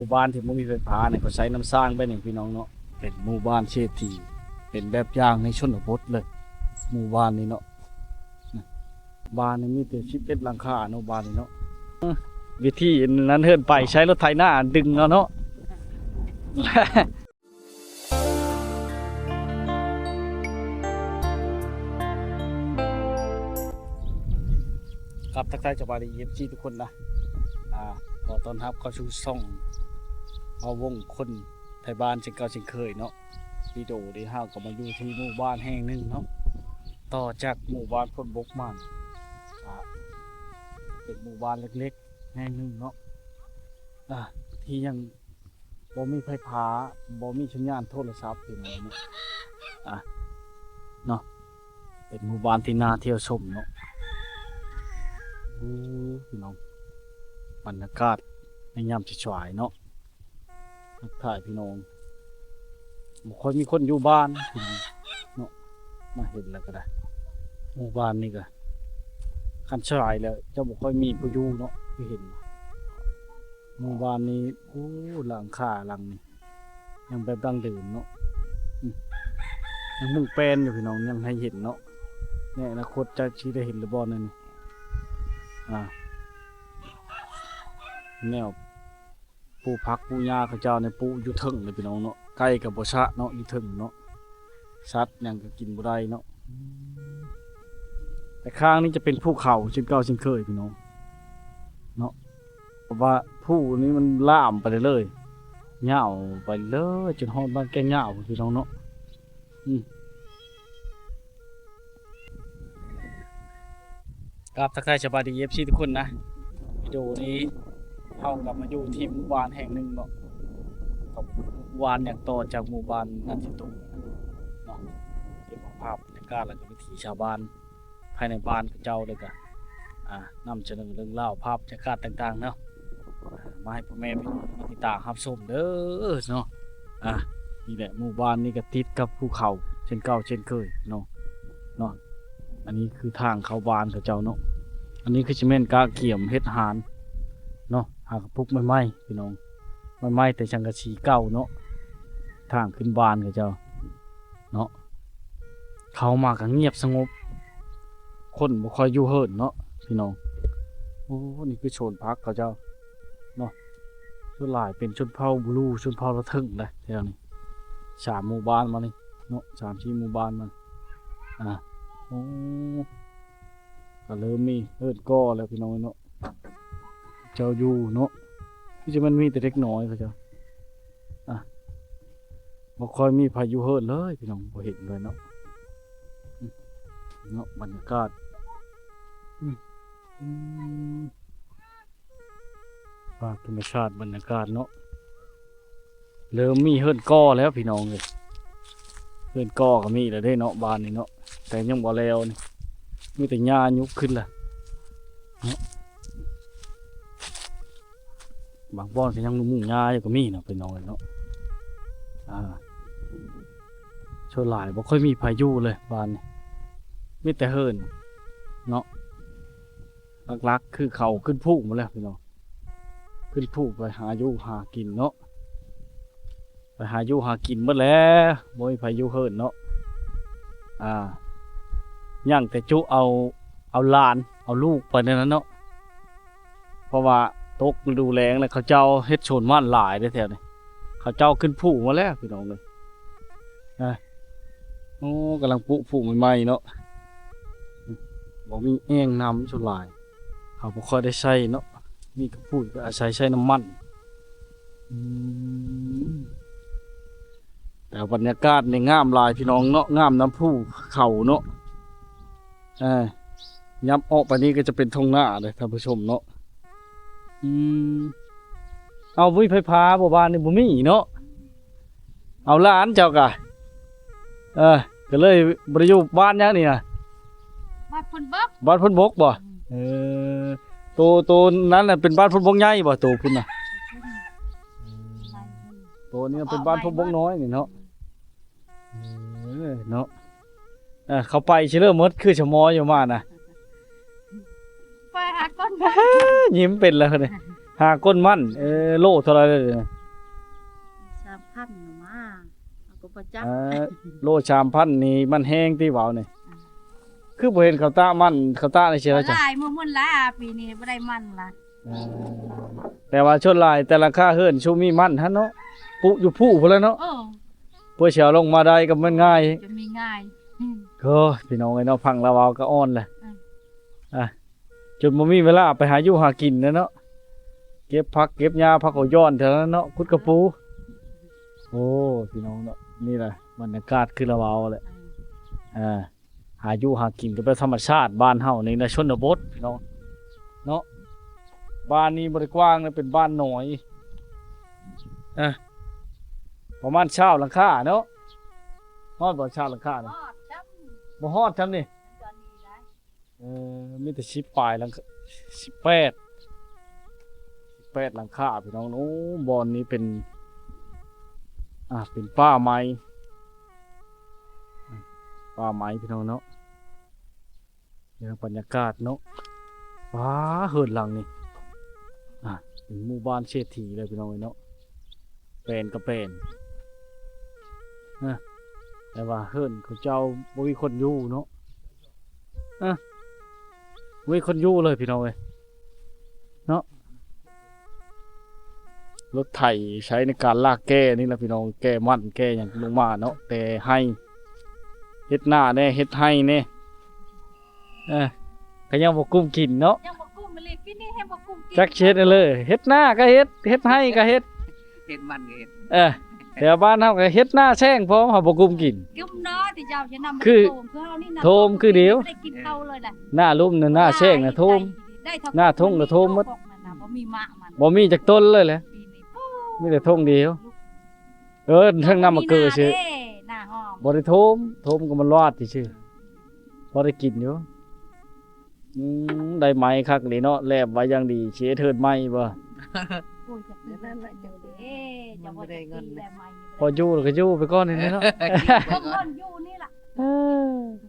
ໝູ່ບ້ານທີ່ບໍ່ມີໄຟຟ້ານີ້ ເຂົາໃຊ້ນ້ຳສ້າງແບບນີ້ພີ່ນ້ອງເນາະ. ເປັນໝູ່ບ້ານເສດຖີ ເປັນແບບຢ່າງໃນຊົນນະບົດເລີຍ ໝູ່ບ້ານນີ້ເນາະ. ບ້ານນີ້ມີແຕ່ສິບເອັດຫຼັງຄາເນາະ ບ້ານນີ້ເນາະ. ວິທີນັ້ນເຮືອນໄປໃຊ້ລົດໄຖນາດຶງເອົາເນາະ. ຄັບ ທັກທາຍສະບາຍດີ ເອັຟຊີ ທຸກຄົນນະ. ອ່າ ຂໍຕ້ອນຮັບເຂົ້າສູ່ຊ່ອງເຮົາວົງຄົນໄທບ້ານເຊັ່ນເກົ່າເຊັ່ນເຄີຍເນາະ. ວິດີໂອນີ້ເຮົາກໍມາຢູ່ທີ່ໝູ່ບ້ານແຫ່ງໜຶ່ງເນາະ ຕໍ່ຈາກໝູ່ບ້ານໂພນບົກມາ ອ່າ ເປັນໝູ່ບ້ານເລັກໆແຫ່ງໜຶ່ງເນາະ ອ່າ ທີ່ຍັງ ບໍ່ມີໄຟຟ້າ ບໍ່ມີສັນຍານໂທລະສັບ ພີ່ນ້ອງເນາະ. ອ່ະ ເນາະ ເປັນໝູ່ບ້ານທີ່ໜ້າທ່ຽວຊົມເນາະ. ໂອ້ ພີ່ນ້ອງ ບັນຍາກາດໃນຍາມສາຍໆເນາະ. ທັກທາຍພີ່ນ້ອງ ບໍ່ຄ່ອຍມີຄົນຢູ່ບ້ານເນາະ. ມາເຫັນແລ້ວກໍໄດ້ ໝູ່ບ້ານນີ້ກໍ ຄັນສາຍແລ້ວຈະບໍ່ຄ່ອຍມີຜູ້ຢູ່ເນາະ. ຄືເຫັນໝູ່ບ້ານນີ້ ໂອ້ ຫຼັງຄາຫຼັງນີ້ຍັງແບບດັ້ງເດີມເນາະ. ອືມ ຍັງມຸງແປນຢູ່ພີ່ນ້ອງ ຍັງໃຫ້ເຫັນເນາະ. ໃນອະນາຄົດຈັກຊິໄດ້ເຫັນຫຼືບໍ່ນັ້ນ ອ່າ ແນວ ປູກຜັກປູກຫຍ້າເຂົາເຈົ້ານີ້ປູກຢູ່ເທິງເລີຍພີ່ນ້ອງເນາະ. ໄກ່ກໍບໍ່ຊະເນາະ ຢູ່ເທິງເນາະ ສັດຫຍັງກໍກິນບໍ່ໄດ້ເນາະ. ແຕ່ຂ້າງນີ້ຈະເປັນພູເຂົາເຊັ່ນເກົ່າເຊັ່ນເຄີຍພີ່ນ້ອງເນາະ. ເພາະວ່າພູນີ້ມັນລາມໄປເລື້ອຍໆ ຍາວໄປເລີຍ ຈົນຮອດບ້ານແກ້ງຍາວພີ່ນ້ອງເນາະ. ອືມ ກາບທັກທາຍສະບາຍດີ ເອັຟຊີ ທຸກຄົນນະ. ວິດີໂອນີ້ເຮົາກໍມາຢູ່ທີ່ໝູ່ບ້ານແຫ່ງໜຶ່ງເນາະ ກໍໝູ່ບ້ານຍັງຕໍ່ຈາກໝູ່ບ້ານນັ້ນຊິໂຕເນາະ. ເກັບເອົາພາບບັນຍາກາດ ແລ້ວກໍວິຖີຊາວບ້ານພາຍໃນບ້ານເຂົາເຈົ້າ ແລ້ວກໍ ອ່າ ນຳສະເໜີເລື່ອງລາວ ພາບບັນຍາກາດຕ່າງໆເນາະ ມາໃຫ້ພໍ່ແມ່ພີ່ນ້ອງຕິດຕາມຮັບຊົມເດີເນາະ. ອ່າ ນີ້ແຫຼະ ໝູ່ບ້ານນີ້ກໍຕິດກັບພູເຂົາເຊັ່ນເກົ່າເຊັ່ນເຄີຍເນາະ ເນາະ. ອັນນີ້ຄືທາງເຂົ້າບ້ານເຂົາເຈົ້າເນາະ. ອັນນີ້ຄືຊິແມ່ນກະກຽມເຮັດຫານເນາະ ຫາກະປຸກໄມ້ໆ ພີ່ນ້ອງ ໄມ້ໆ ແຕ່ສັງກະສີເກົ່າເນາະ ທາງຂຶ້ນບ້ານເຂົາເຈົ້າເນາະ. ເຂົ້າມາກໍງຽບສະຫງົບ ຄົນບໍ່ຄ່ອຍຢູ່ເຮືອນເນາະ ພີ່ນ້ອງ. ໂອ້ ນີ້ຄືສວນຜັກເຂົາເຈົ້າເນາະ. ສ່ວນຫຼາຍເປັນຊົນເຜົ່າບລູ ຊົນເຜົ່າລາວເທິງເດ້ ແຖວນີ້ ສາມໝູ່ບ້ານມານີ້ເນາະ ສາມສີ່ໝູ່ບ້ານມາ. ອ່າ ໂອ້ ກໍເລີ່ມມີເຮືອນກໍ່ແລ້ວ ພີ່ນ້ອງເນາະ. ເຈົ້າຢູ່ເນາະ ຄືຈະແມ່ນມີແຕ່ເດັກນ້ອຍເຂົາເຈົ້າ. ອ່ະ ບໍ່ຄ່ອຍມີໃຜຢູ່ເຮືອນເລີຍ ພີ່ນ້ອງ ບໍ່ເຫັນເລີຍເນາະ. ອືມ ເນາະ ບັນຍາກາດ ອືມ ອືມ ພາບທຳມະຊາດ ບັນຍາກາດເນາະ. ເລີ່ມມີເຮືອນກໍ່ແລ້ວ ພີ່ນ້ອງເອີຍ ເຮືອນກໍ່ກໍມີແລ້ວເດ້ເນາະ ບ້ານນີ້ເນາະ ແຕ່ຍັງບໍ່ແລ້ວນີ້ ມີແຕ່ຫຍ້າຍຸກຂຶ້ນລະເນາະ. ບາງບ່ອນກໍຍັງມຸງຫຍ້າຢູ່ກໍມີເນາະ ພີ່ນ້ອງເອີຍເນາະ. ອ່າ ສ່ວນຫຼາຍບໍ່ຄ່ອຍມີໃຜຢູ່ເລີຍບ້ານນີ້ ມີແຕ່ເຮືອນເນາະ. ຫຼັກໆຄືເຂົາຂຶ້ນພູໝົດແລ້ວ ພີ່ນ້ອງ ຂຶ້ນພູໄປຫາຢູ່ຫາກິນເນາະ. ໄປຫາຢູ່ຫາກິນໝົດແລ້ວ ບໍ່ມີໃຜຢູ່ເຮືອນເນາະ. ອ່າ ຍັງແຕ່ຈຸເອົາ ເອົາຫຼານ ເອົາລູກໄປແນວນັ້ນເນາະ ເພາະວ່າຕົກລະດູແລ້ງແລ້ວ ເຂົາເຈົ້າເຮັດສວນມັນຫຼາຍເດ້ແຖວນີ້ ເຂົາເຈົ້າຂຶ້ນພູໝົດແລ້ວ ພີ່ນ້ອງເອີຍ. ອ່າ ໂອ້ ກຳລັງປຸພູໃໝ່ໆເນາະ ບໍ່ມີແອ່ງນ້ຳສ່ວນຫຼາຍ ເຂົາບໍ່ຄ່ອຍໄດ້ໃຊ້ເນາະ ມີກະປູກກໍອາໄສໃຊ້ນ້ຳມັນ. ອືມ ແຕ່ບັນຍາກາດນີ້ງາມຫຼາຍ ພີ່ນ້ອງເນາະ ງາມນຳພູເຂົາເນາະ. ເອີ ຍັບອອກໄປນີ້ກໍຈະເປັນທົ່ງນາເດ້ທ່ານຜູ້ຊົມເນາະ. ອືມ ເອົາ ບໍ່ມີໄຟຟ້າບໍ່ ບ້ານນີ້ບໍ່ມີເນາະ. ເອົາ ຫຼານເຈົ້າກະ ເອີ ກໍເລີຍບໍ່ໄດ້ຢູ່ບ້ານຫຍັງນີ້ນະ ບ້ານໂພນບົກ ບ້ານໂພນບົກບໍ່? ອືມ ເອີ ໂຕ ໂຕນັ້ນນະເປັນບ້ານໂພນບົກໃຫຍ່ບໍ່ ໂຕພຸ້ນນະ? ໂຕນີ້ເປັນບ້ານໂພນບົກນ້ອຍນີ້ເນາະ. ເອີ ເນາະ ເອີ ເຂົ້າໄປຊິເລີໝົດ ຄືສະໝໍຢູ່ມານະ ໄປຫາກ່ອນ ຍິ້ມເປັນແລ້ວນີ້. ຫາກົ້ນມັນ ເອີ ໂລເທົ່າໃດແລ້ວເດ? ສາມພັນນະມາ ເຮົາກໍບໍ່ຈັກ ເອີ ໂລສາມພັນນີ້ມັນແຮງຕິເວົ້ານີ້ ອ່າ ຄືບໍ່ເຫັນເຂົາຕາມັນ ເຂົາຕາໃນເສຍລະຈ້ະ ຫຼາຍມື້ມັນລະ ປີນີ້ບໍ່ໄດ້ມັນລະ ເອີ ແຕ່ວ່າສ່ວນຫຼາຍແຕ່ຫຼັງຄາເຮືອນຊຸມມີມັນຫັ້ນເນາະ ປຸຢູ່ພູພຸ້ນແຫຼະເນາະ ເອີ ເພື່ອຊິເອົາລົງມາໄດ້ກໍແມ່ນງ່າຍ ຈະມີງ່າຍ ອືມ ໂອ້ຍ ພີ່ນ້ອງເອີຍເນາະ ຟັງລາວເວົ້າກໍອ່ອນແຫຼະ ອືມ ອ່ະ ຈົນບໍ່ມີເວລາໄປຫາຢູ່ຫາກິນແລ້ວເນາະ ເກັບຜັກເກັບຫຍ້າ ຜັກເຂົາຍ້ອນເທົ່ານັ້ນເນາະ ຂຸດກະປູ ໂອ້ ພີ່ນ້ອງເນາະ ນີ້ແຫຼະບັນຍາກາດຄືລາວເວົ້າແຫຼະ ອ່າ ຫາຢູ່ຫາກິນກໍແບບທຳມະຊາດບ້ານເຮົານີ້ນະ ຊົນນະບົດ ພີ່ນ້ອງເນາະ ບ້ານນີ້ບໍ່ໄດ້ກວ້າງນະ ເປັນບ້ານນ້ອຍ ອ່າ ປະມານຊາວຫຼັງຄາເນາະ ຮອດບໍ່ຊາວຫຼັງຄານີ້ ຮອດຈ້ຳ ບໍ່ຮອດຈ້ຳນີ້ ເອີ ມີແຕ່ສິບປາຍຫຼັງ ສິບແປດ ສິບແປດຫຼັງຄາພີ່ນ້ອງ ໂອ້ ບ່ອນນີ້ເປັນ ອ່າ ເປັນປ່າໄມ້ ປ່າໄມ້ພີ່ນ້ອງເນາະ ເບິ່ງບັນຍາກາດເນາະ ວ້າ ເຮືອນຫຼັງນີ້ ອ່າ ເປັນໝູ່ບ້ານເສດຖີເລີຍພີ່ນ້ອງເອີຍເນາະ ແປນກໍແປນ ນະ ແຕ່ວ່າເຮືອນເຂົາເຈົ້າບໍ່ມີຄົນຢູ່ເນາະ ເອີ ບໍ່ມີຄົນຢູ່ເລີຍພີ່ນ້ອງເອີຍເນາະ ລົດໄຖໃຊ້ໃນການລາກແກ້ນີ້ລະພີ່ນ້ອງ ແກ້ມັນແກ້ຫຍັງລົງມາເນາະ ແຕ່ໄຮ່ ເຮັດນາແດ່ ເຮັດໄຮ່ແດ່ ເອີ ກໍຍັງບໍ່ກຸ້ມກິນເນາະ ຍັງບໍ່ກຸ້ມອີ່ຫຼີ ປີນີ້ແຮງບໍ່ກຸ້ມກິນ ຈັກຊິເຮັດແນວເລີຍ ເຮັດນາກໍເຮັດ ເຮັດໄຮ່ກໍເຮັດ ເຮັດມັນກໍເຮັດ ເອີ ແຖວບ້ານເຮົາກໍເຮັດນາແຊງພ້ອມ ເຮົາບໍ່ກຸ້ມກິນ ກຸ້ມເນາະ ທີ່ເຈົ້າຈະນຳ ຄື ໂທມຄືເຮົານີ້ນະ ໂທມຄືດຽວ ບໍ່ໄດ້ກິນເຂົ້າເລີຍລະ ນາລຸ່ມນະ ນາແຊງນະ ໂທມ ໄດ້ເທົ່າ ນາທົ່ງກໍໂທມໝົດ ບໍ່ມີໝາກມັນ ບໍ່ມີຈັກຕົ້ນເລີຍແຫຼະ ປີນີ້ ມີແຕ່ທົ່ງດຽວ ເອີ ເທິງນຳມະເກີຊື່ ບໍ່ໄດ້ໂທມ ໂທມກໍມັນລອດຊື່ໆ ພໍໄດ້ກິນຢູ່ ອືມ ໄດ້ໄມ້ຄັກນີ້ເນາະ ແລບໄວ້ຢ່າງດີ ຊິເຮັດເຮືອນໃໝ່ບໍ່? ໂອ້ຍ ຈັກແມ່ນແຫຼະ ເຈົ້າເດ້ ເຈົ້າບໍ່ໄດ້ເງິນ ພໍຢູ່ແລ້ວກໍຢູ່ໄປກ່ອນນີ້ເນາະ ຢູ່ໄປກ່ອນ ຢູ່ນີ້ລະ ເອີ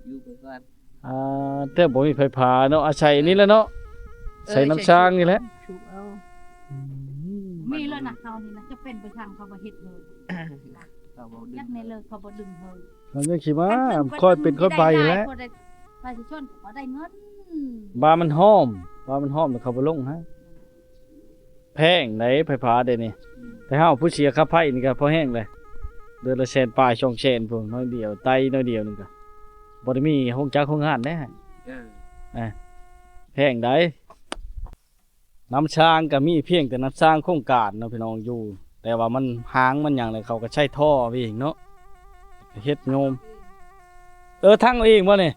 ຢູ່ໄປກ່ອນ ອ່າ ແຕ່ບໍ່ມີໄຟຟ້າເນາະ ອາໄສນີ້ແຫຼະເນາະ ເອີ ໃສ່ນ້ຳຊາງນີ້ແຫຼະ ຊຸບເອົາ ອືມ ມີແລ້ວນະ ເຮົານີ້ນະ ຈະເປັນໄປທາງເຂົາບໍ່ເຮັດເລີຍ ເຂົາບໍ່ດຶງ ຈັກແນວເລີຍ ເຂົາບໍ່ດຶງເລີຍ ມັນຍັງຊິມາ ຄ່ອຍເປັນຄ່ອຍໄປແຫຼະ ປະຊາຊົນກໍບໍ່ໄດ້ເງິນ ບ້ານມັນຫ້ອມ ບ້ານມັນຫ້ອມ ແລ້ວເຂົາບໍ່ລົງໃຫ້ ແພງໃດ໋ ໄຟຟ້າດຽວນີ້ ແຕ່ເຮົາຜູ້ເສຍຄ່າໄຟນີ້ກໍພໍແຮງເລີຍ ເດືອນລະແສນປາຍ ສອງແສນພຸ້ນ ໜ້ອຍດຽວ ໄຕ້ໜ້ອຍດຽວໜຶ່ງກໍບໍ່ໄດ້ມີໂຮງຈັກໂຮງງານເດ້ ເອີ ແພງໃດ໋. ນ້ຳຊາງກໍມີພຽງແຕ່ນ້ຳຊາງໂຄງການເນາະພີ່ນ້ອງ ຢູ່ ແຕ່ວ່າມັນຮ້າງມັນຫຍັງແລ້ວ ເຂົາກໍໃຊ້ທໍ່ເອົາເອງເນາະ ເຮັດໂຍມ ເອີ ທັງເອົາເອງບໍ່ນີ້?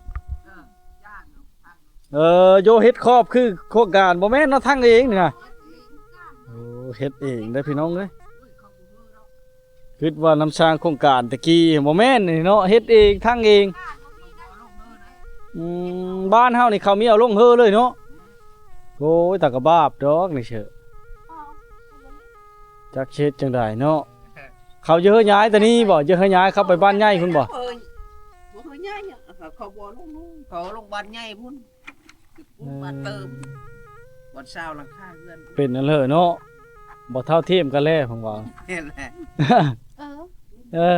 ເອີ ໂຍ ເຮັດຂອບຄືໂຄງການ ບໍ່ແມ່ນເນາະ ທັງເອງນີ້ນະ ໂອ້ ເຮັດເອງເດ້ພີ່ນ້ອງເອີຍ. ຄິດວ່ານ້ຳຊາງໂຄງການແຕ່ກີ້ ບໍ່ແມ່ນນີ້ເນາະ ເຮັດເອງ ທັງເອງ ອືມ ບ້ານເຮົານີ້ເຂົາມີເອົາລົງເຮືອເລີຍເນາະ ໂອ້ຍ ຕາກະບາບດອກນີ້ເຊີ ຈັກຊິເຮັດຈັ່ງໃດເນາະ ເຂົາຈະເຮີຍ້າຍແຕ່ນີ້ບໍ່ ຈະເຮີຍ້າຍເຂົ້າໄປບ້ານໃຫຍ່ພຸ້ນບໍ່ ບໍ່ເຮີຍ້າຍ ເຂົາບໍ່ລົງ ເຂົາລົງບ້ານໃຫຍ່ພຸ້ນ. ເອີ ບ້ານເຕີມ ບ່ອນຊາວຫຼັງຄາເຮືອນ ເປັນອັນເລີເນາະ ບໍ່ເທົ່າທຽມກັນແລ້ວ ເພິ່ນວ່າ ເຫັນແຫຼະ ເອີ ເອີ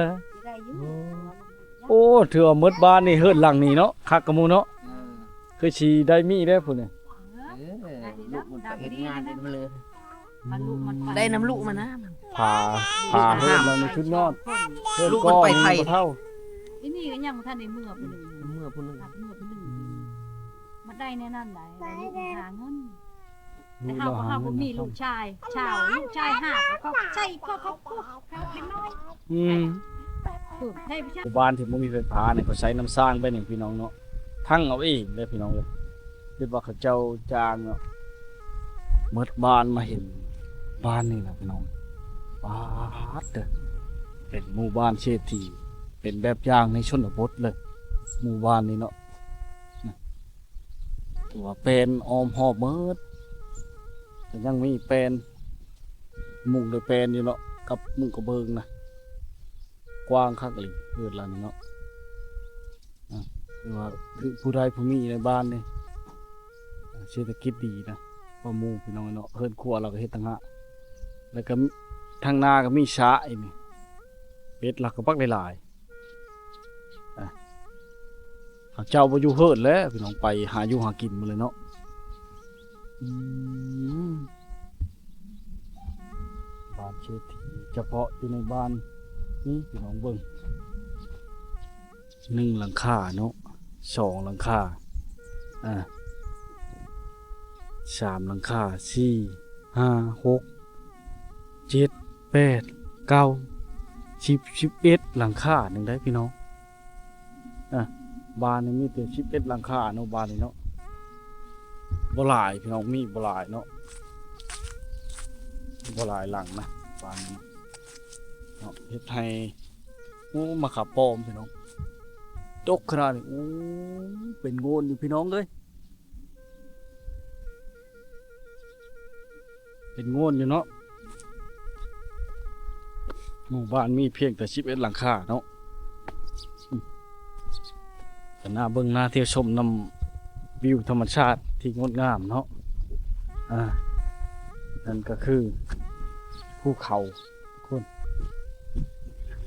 ໄດ້ຢູ່ ໂອ້ ໂອ້ ຖືວ່າໝົດບ້ານນີ້ ເຮືອນຫຼັງນີ້ເນາະ ຄັກກະໝູ່ເນາະ ເອີ ຄືຊິໄດ້ມີແລ້ວພຸ້ນນີ້ ເອີ ລູກມັນໄປເຮັດງານເຮັດມາເລີຍ ໄດ້ນຳລູກມານະ ພາ ພາເຮືອນມາໃນຊຸດນອນ ເຮືອນກໍມີບໍ່ເທົ່າ ອີນີ້ກໍຍັງບໍ່ທັນໄດ້ເມືອຜູ້ໜຶ່ງ ເມືອຜູ້ໜຶ່ງ ເມືອຜູ້ໜຶ່ງ ອືມ ມາໄດ້ແນວນັ້ນໄດ໋ ໄດ້ລູກມາຫາເງິນ ແຕ່ເຮົາ ເຮົາບໍ່ມີລູກຊາຍ ຊາວ ລູກຊາຍຫ້າ ກໍໃສ່ພວກເຂົາ ເປັນນ້ອຍ ອືມ ຜູ້ບ້ານທີ່ບໍ່ມີໄຟຟ້ານີ້ ເຂົາໃຊ້ນ້ຳສ້າງໄປນີ້ພີ່ນ້ອງເນາະ ທັງເອົາເອງເດ້ພີ່ນ້ອງເອີຍ ຄິດວ່າເຂົາເຈົ້າຈ້າງເນາະ ໝົດບ້ານມາເຫັນບ້ານນີ້ລະພີ່ນ້ອງ ປາດເດີ ເປັນໝູ່ບ້ານເສດຖີ ເປັນແບບຢ່າງໃນຊົນນະບົດເລີຍ ໝູ່ບ້ານນີ້ເນາະ ຖືວ່າແປນອ້ອມຮອບໝົດ ກໍຍັງມີແປນ ມຸງໂດຍແປນຢູ່ເນາະ ກັບມຸງກະເບື້ອງນະ ກວ້າງຄັກອີ່ຫຼີເຮືອນຫຼັງນີ້ເນາະ ອ່າ ຖືວ່າຄືຜູ້ໃດຜູ້ມີໃນບ້ານນີ້ ອ່າ ເສດຖະກິດດີນະ ວ່າໝູ່ພີ່ນ້ອງເນາະ ເຮືອນຄົວລາວກໍເຮັດຕ່າງຫາກ ແລ້ວກໍທາງນາກໍມີສະອີກນີ້ ເປັດລາວກໍບັກຫຼາຍໆ ອ່ະ ເຂົາເຈົ້າບໍ່ຢູ່ເຮືອນແລ້ວພີ່ນ້ອງ ໄປຫາຢູ່ຫາກິນໝົດເລີຍເນາະ. ອືມ ບ້ານເສດຖີ ສະເພາະຢູ່ໃນບ້ານນີ້ ພີ່ນ້ອງເບິ່ງ ໜຶ່ງຫຼັງຄາເນາະ ສອງຫຼັງຄາ ອ່າ ສາມຫຼັງຄາ ສີ່ ຫ້າ ຫົກ ເຈັດ ແປດ ເກົ້າ ສິບ ສິບເອັດຫຼັງຄາໜຶ່ງໄດ໋ພີ່ນ້ອງ. ອ່ະ ບ້ານນີ້ມີແຕ່ສິບເອັດຫຼັງຄາເນາະ ບ້ານນີ້ເນາະ ບໍ່ຫຼາຍພີ່ນ້ອງ ມີບໍ່ຫຼາຍເນາະ ບໍ່ຫຼາຍຫຼັງນະ ບ້ານນີ້ເນາະ ເຮັດໃຫ້ ໂອ້ ໝາກຂາມປ້ອມພີ່ນ້ອງ ດົກຂະໜາດນີ້ ໂອ້ ເປັນໂງນຢູ່ພີ່ນ້ອງເອີຍ. ເປັນໂງນຢູ່ເນາະ ໝູ່ບ້ານມີພຽງແຕ່ສິບເອັດຫຼັງຄາເນາະ ກໍໜ້າເບິ່ງໜ້າທ່ຽວຊົມນຳວິວທຳມະຊາດທີ່ງົດງາມເນາະ ອ່າ ນັ້ນກໍຄືພູເຂົາ ທຸກຄົນ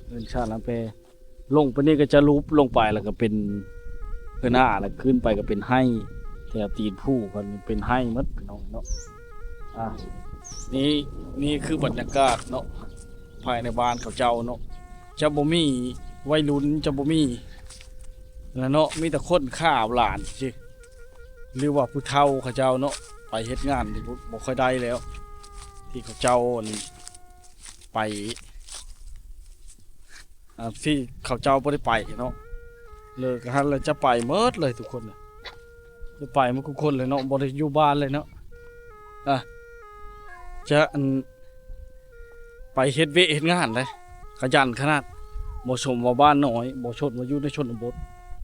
ເປັນຊາດລຳແປ. ລົງໄປນີ້ກໍຈະຫຼຸບລົງໄປ ແລ້ວກໍເປັນເຮືອນນາ ແລ້ວຂຶ້ນໄປກໍເປັນໄຮ່ ແຖວຕີນພູກໍເປັນໄຮ່ໝົດພີ່ນ້ອງເນາະ ອ່າ ນີ້ ນີ້ຄືບັນຍາກາດເນາະ ພາຍໃນບ້ານເຂົາເຈົ້າເນາະ ຈະບໍ່ມີໄວລຸ້ນ ຈະບໍ່ມີລະເນາະ ມີແຕ່ຄົນຂ້າເອົາຫຼານຊື່ໆ ຫຼືວ່າຜູ້ເຖົ້າເຂົາເຈົ້າເນາະ ໄປເຮັດງານນີ້ບໍ່ ບໍ່ຄ່ອຍໄດ້ແລ້ວ ທີ່ເຂົາເຈົ້າ ອັນ ໄປ ອ່າ ທີ່ເຂົາເຈົ້າບໍ່ໄດ້ໄປເນາະ ເລີກຫັ້ນແລ້ວຈະໄປໝົດເລີຍທຸກຄົນ ຈະໄປໝົດທຸກຄົນເລີຍເນາະ ບໍ່ໄດ້ຢູ່ບ້ານເລີຍເນາະ ອ່າ ຈະ ອັນ ໄປເຮັດວຽກເຮັດງານເດ້ ຂະຫຍັນຂະໜາດ ບໍ່ສົມວ່າບ້ານນ້ອຍ ບໍ່ສົມວ່າຢູ່ໃນຊົນນະບົດ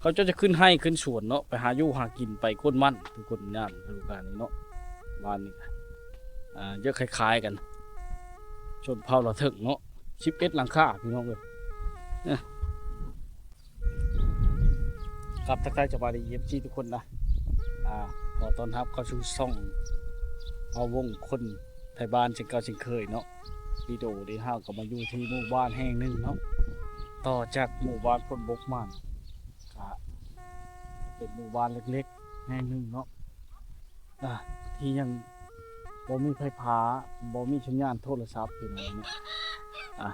ເຂົາເຈົ້າຈະຂຶ້ນໄຮ່ຂຶ້ນສວນເນາະ ໄປຫາຢູ່ຫາກິນ ໄປກົນມັນ ທຸກຄົນ ຍາມລະດູການນີ້ເນາະ ບ້ານນີ້ ອ່າ ເຍາະຄ້າຍໆກັນ ຊົນເຜົ່າລາວເຖິງເນາະ ສິບເອັດຫຼັງຄາພີ່ນ້ອງເອີຍ ເອີ ຄັບ ທັກທາຍສະບາຍດີ ເອັຟຊີ ທຸກຄົນນະ ອ່າ ຂໍຕ້ອນຮັບເຂົ້າສູ່ຊ່ອງເວົ້າວົງຄົນໄທບ້ານເຊັ່ນເກົ່າເຊັ່ນເຄີຍເນາະ ວິດີໂອນີ້ເຮົາກໍມາຢູ່ທີ່ໝູ່ບ້ານແຫ່ງໜຶ່ງເນາະ ຕໍ່ຈາກໝູ່ບ້ານໂພນບົກມາ ກະເປັນໝູ່ບ້ານເລັກໆແຫ່ງໜຶ່ງເນາະ ອ່າ ທີ່ຍັງບໍ່ມີໄຟຟ້າ ບໍ່ມີສັນຍານໂທລະສັບ ພີ່ນ້ອງເນາະ ອ່າ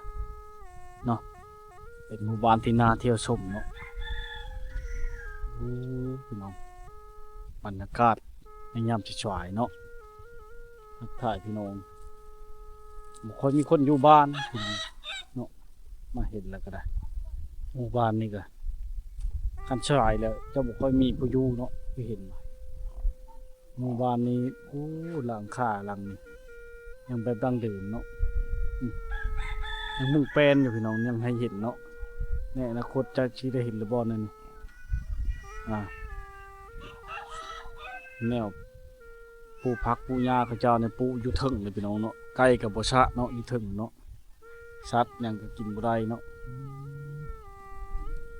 ເນາະ ເປັນໝູ່ບ້ານທີ່ໜ້າທ່ຽວຊົມເນາະ ໂອ້ ພີ່ນ້ອງ ບັນຍາກາດໃນຍາມສາຍໆເນາະ ທັກທາຍພີ່ນ້ອງ ບໍ່ຄ່ອຍມີຄົນຢູ່ບ້ານພີ່ນ້ອງເນາະ ມາເຫັນແລ້ວກໍໄດ້ ໝູ່ບ້ານນີ້ກໍຄັນສາຍແລ້ວຈະບໍ່ຄ່ອຍມີຜູ້ຢູ່ເນາະ ຄືເຫັນໝູ່ບ້ານນີ້ ໂອ້ ຫຼັງຄາຫຼັງນີ້ຍັງແບບດັ້ງເດີມເນາະ ອືມ ຍັງມຸງແປນຢູ່ພີ່ນ້ອງ ຍັງໃຫ້ເຫັນເນາະ ໃນອະນາຄົດຈັກຊິໄດ້ເຫັນຫຼືບໍ່ນັ້ນ ອ່າ ແນວປູກຜັກປູກຫຍ້າເຂົາເຈົ້ານີ້ປູກຢູ່ເທິງເລີຍພີ່ນ້ອງເນາະ ໄກ່ກໍບໍ່ຊະເນາະ ຢູ່ເທິງເນາະ ສັດຫຍັງກໍກິນບໍ່ໄດ້ເນາະ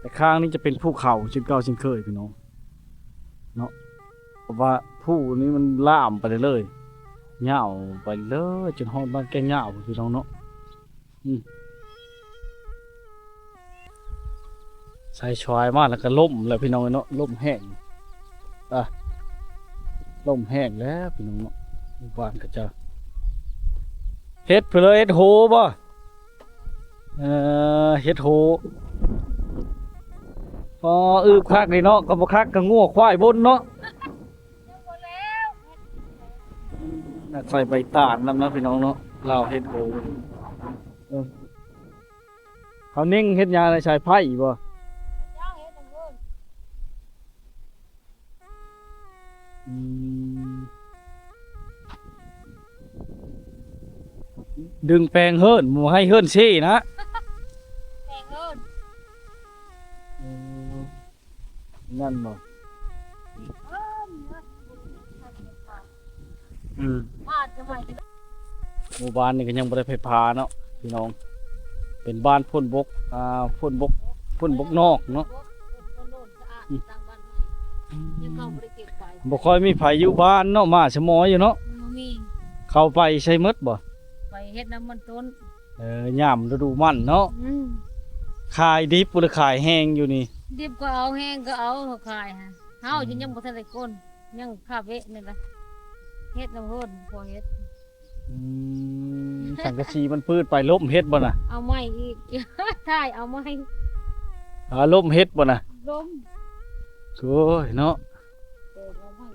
ແຕ່ຂ້າງນີ້ຈະເປັນພູເຂົາເຊັ່ນເກົ່າເຊັ່ນເຄີຍພີ່ນ້ອງເນາະ ເພາະວ່າພູນີ້ມັນລາມໄປເລື້ອຍໆ ຍາວໄປເລີຍ ຈົນຮອດບ້ານແກ້ງຍາວພຸ້ນພີ່ນ້ອງເນາະ ອືມ ສາຍຊວາຍມາແລ້ວກໍລົມແລ້ວພີ່ນ້ອງເນາະ ລົມແຮງ ອ່ະ ລົມແຮງແລ້ວພີ່ນ້ອງເນາະ ບ້ານເຂົາເຈົ້າ ເຮັດເພິ່ນເລີຍ ເຮັດໂຫບໍ່? ເອີ ເຮັດໂຫ ອໍ ອືບຄັກນີ້ເນາະ ກໍບໍ່ຄັກກໍງົວຄວາຍບົນເນາະ ອາໄສໃບຕານນຳເນາະພີ່ນ້ອງເນາະ ລາວເຮັດໂຫ ເອີ ເຂົາເນັ່ງເຮັດຫຍັງ ໃນສາຍໄຟບໍ່? ອືມ ດຶງແປງເຮືອນ ບໍ່ໃຫ້ເຮືອນເຊນະ ແປງເຮືອນ ເອີ ນັ້ນບໍ່? ເອີ ອືມ ໝູ່ບ້ານນີ້ກໍຍັງບໍ່ໄດ້ໄຟຟ້າເນາະພີ່ນ້ອງ ເປັນບ້ານໂພນບົກ ອ່າ ໂພນບົກ ໂພນບົກນອກເນາະ ອືມ ບໍ່ຄ່ອຍມີໃຜຢູ່ບ້ານເນາະ ໝາສະໝອຍຢູ່ເນາະ ມີ ເຂົ້າໄປໃຊ້ໝົດບໍ່? ໄປເຮັດນຳມັນຕົ້ນ. ເອີ ຍາມລະດູມັນເນາະ. ອືມ ຂາຍດິບ ຫຼືຂາຍແຫ້ງຢູ່ນີ້? ດິບກໍເອົາ ແຫ້ງກໍເອົາ ເຂົາຂາຍຫະ. ເຮົາ ອືມ ຍັງບໍ່ທັນໄດ້ກົ້ນ ຍັງຄາເວະນີ້ລະ ເຮັດນຳເພິ່ນ ພໍເຮັດ. ອືມ ສັງກະສີມັນປືດໄປ ລົ້ມເຮັດບໍ່ນະ? ເອົາໃໝ່ອີກ ຖ່າຍເອົາໃໝ່. ອ່າ ລົ້ມເຮັດບໍ່ນະ? ລົ້ມ. ໂອ້ຍເນາະ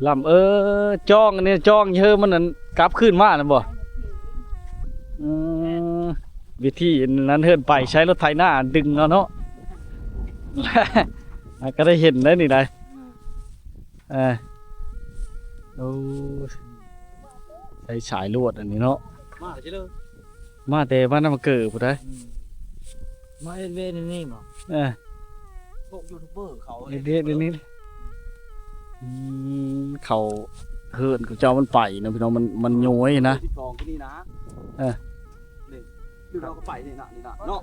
ລ້ຳເອີຍ ຈ້ອງອັນນີ້ ຈ້ອງເຮີມັນນັ້ນ ກັບຄືນມານັ້ນບໍ່? ອືມ ວິທີນັ້ນເຮີນໄປ ໃຊ້ລົດໄຖນາດຶງເອົາເນາະ. ອ່າ ກໍໄດ້ເຫັນໄດ໋ນີ້ໄດ໋. ເອີ ໂອ້ ໃຊ້ສາຍລວດອັນນີ້ເນາະ. ມາແຕ່ໃສເລີຍ? ມາແຕ່ບ້ານນຳເກີພຸ້ນໃດ໋. ອືມ ມາເຮັດເວດໃນນີ້ບໍ່? ເອີ ພວກຢູທູບເບີເຂົາເຮັດເວດໃນນີ້. ອືມ ເຂົາເຮືອນຂອງເຈົ້າມັນໄປເນາະພີ່ນ້ອງ ມັນ ມັນໂຍຍນະ. ສິບສອງທີ່ນີ້ນະ. ເອີ ນີ້ ຄືເຮົາກໍໄປນີ້ນະ ນີ້ນະເນາະ.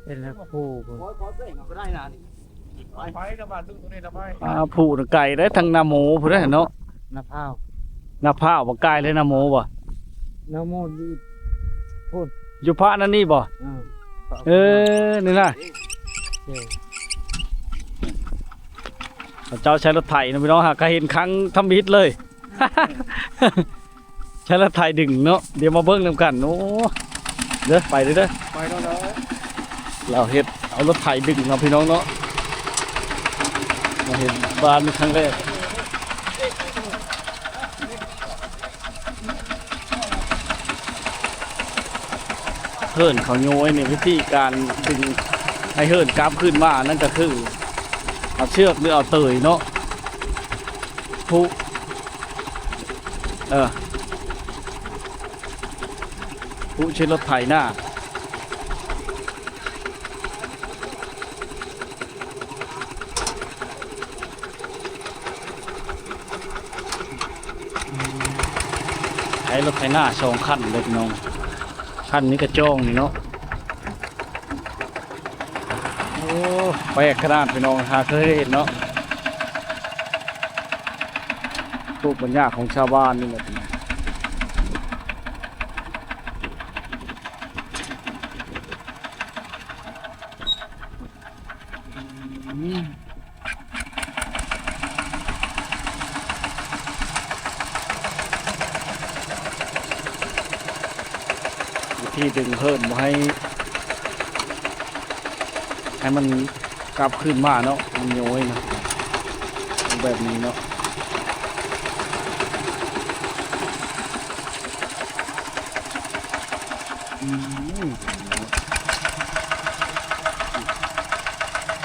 ເປັນແລ້ວຜູ້ບໍ່ ພໍ ພໍເບິ່ງເອົາກໍໄດ້ນະນີ້. ໄປ ໄປກັບບ້ານລຸງຕົວນີ້ລະໄປ. ອ່າ ຜູ້ນະໄກເດ້ ທາງນາໂມພຸ້ນເດ້ເນາະ. ນາພ້າວ ນາພ້າວບໍ່ ໄກເລີຍ ນາໂມບໍ່? ນາໂມຢູ່ພຸ້ນ ຢູ່ພະນັ້ນນີ້ບໍ່? ເອີ ເອີ ນີ້ນະ. ໂອເຄ ເຂົາເຈົ້າໃຊ້ລົດໄຖນະພີ່ນ້ອງ ຫາກະເຫັນຄັ້ງທຳອິດເລີຍ. ໃຊ້ລົດໄຖດຶງເນາະ. ດຽວມາເບິ່ງນຳກັນ. ໂອ້ ເດີ ໄປເດີ ໄປແລ້ວເນາະ. ລາວເຮັດເອົາລົດໄຖດຶງເນາະພີ່ນ້ອງເນາະ. ມາເຫັນບ້ານນີ້ຄັ້ງແລກ. ເຮີນເຂົາໂຍຍນີ້ ວິທີການດຶງໃຫ້ເຮີນກັບຄືນມານັ້ນກໍຄື ເອົາເຊືອກ ຫຼື ເອົາເຕີຍເນາະ ຜູກ ເອີ ຜູກໃສ່ລົດໄຖນາ. ໃຊ້ລົດໄຖນາສອງຄັນເດີພີ່ນ້ອງ. ຄັນນີ້ກະຈ້ອງນີ້ເນາະ. ໂອ້ ແປກຂະໜາດພີ່ນ້ອງ ຫາເຄີຍເຫັນເນາະ. ພູມປັນຍາຂອງຊາວບ້ານນີ້ແຫຼະ. ອືມ ວິທີດຶງເຮີນບໍ່ໃຫ້ ໃຫ້ມັນກັບຄືນມາເນາະ ມັນໂຍຍນະ ແບບນີ້ເນາະ. ອືມ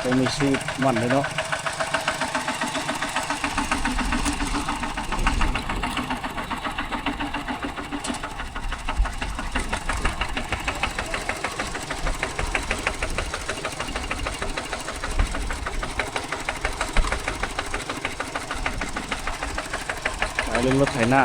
ຕ້ອງມີສູດມັນເດ້ເນາະ. ໄປເລື່ອງລົດໄຖນາ.